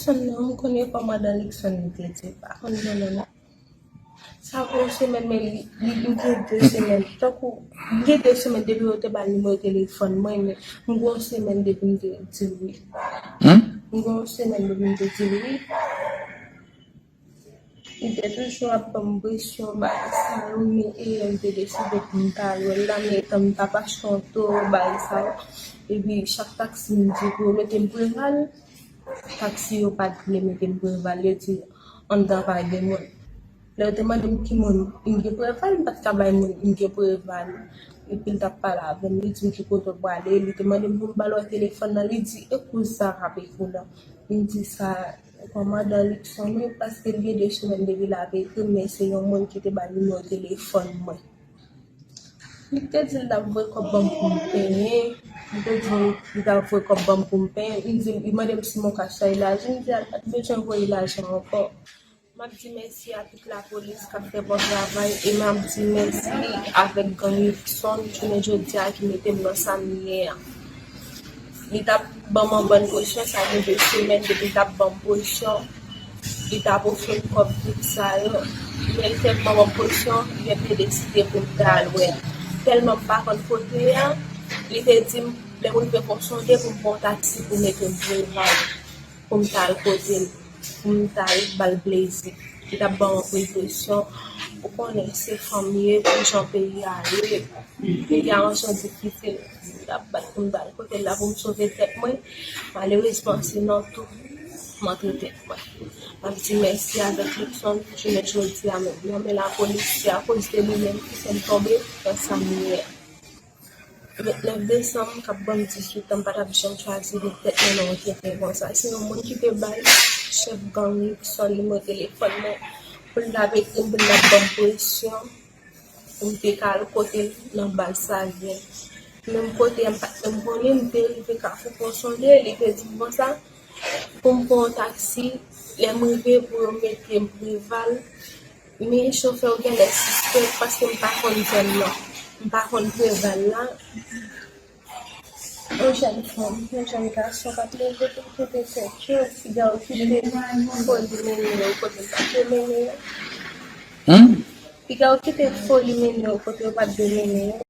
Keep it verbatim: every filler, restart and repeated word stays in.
Sonn nan, m konnen pa madan Luckson li te di, pa konn non, non, non. Sa fè yon semèn, men li, li, li gen de semèn. Tankou, li gen de semèn depi yo te ba l nimewo telefòn mwen, men m gen yon semèn depi m te di l wi. Hmm? M gen yon semèn depi m te di l wi. Li te toujou ap ban m presyon, bagay sa yo, men e lè m te deside pou m ta al wè l la, men etan m t ap achte yon towo, bagay sa yo. Epi chak taksi m di pou yo mete m Preval, taksi yo pa t vle mete m Preval, yo di anndan pa gen moun. Lè yo te mande m ki moun m gen Preval, m pa t ka bay moun m gen Preval. Epi l t ap pale avè m, li di m ki kote w prale, li te mande m pou m ba l telefòn nan, li di e kouz sa k ap ekri w nan. M di sa kòmandan Luckson wi, paske l gen de semèn depi l ap ekri m, men se yon moun ki te ba l nimewo telefòn mwen. Li te di l t ap voye kòb ban m pou m penyen. Li te di li t ap voye kòb ban m pou m penyen. Li di, li mande m si mon kach la elaji. M di a l pa t bezwen voye lajan ankò. M ap di mèsi a tout lapolis k ap fè bon travay e m ap di mèsi avèk gang Luckson jounen jodi a ki mete m nan sa m ye a. Li t ap ban m yon bann presyon, sa gen de semèn depi l t ap ban m presyon. Li t ap ofri m kòb tout sa yo. Men l tèlman ban m presyon, li te deside pou m ta al wè l. Tèlman m pa konn kote a, li te di m lè m rive Pon Sonde pou m pran yon taksi pou mete m Preval, pou m ta al kote l, pou m ta al ba l plezi. Li t ap ban m anpil presyon. Ou konnen se fanm ye, pou jan peyi a ye. Peyi a yon jan difisil. Li t ap bat pou m ta al kote l la pou m sove tèt mwen. Malerezman, se nan tou m antre tèt mwen. M ap di mèsi avèk Luckson jounen jodi a menm. Nan men lapolis, se akoz de li menm ki fè m tonbe nan sa m ye a. Vennèf desanm k ap ban m dizuit an, m pa t ap janm chwazi met tèt mwen nan yon tenten konsa. Se yon moun ki te bay chèf gang Luckson nimewo telefòn mwen pou l t ap ekri m, pou l t ap ban m presyon pou m te ka al kote l nan baz Savyen. Menm kote a m pa t menm konnen, m te rive Kafou Pon Sonde, li te di m konsa pou m pran yon taksi, lè m rive pou yo mete m Preval. Men chofè yo genlè sispèk paske m pa konn zòn nan. M pa konn Preval la. Yon jèn fanm, yon jèn gason k ap leve pou l kenbe tèt yo, piga yo kite foli mennen yo kote yo pa t dwe mennen yo. Hmm? Piga yo kite foli mennen yo kote yo pa t dwe mennen yo.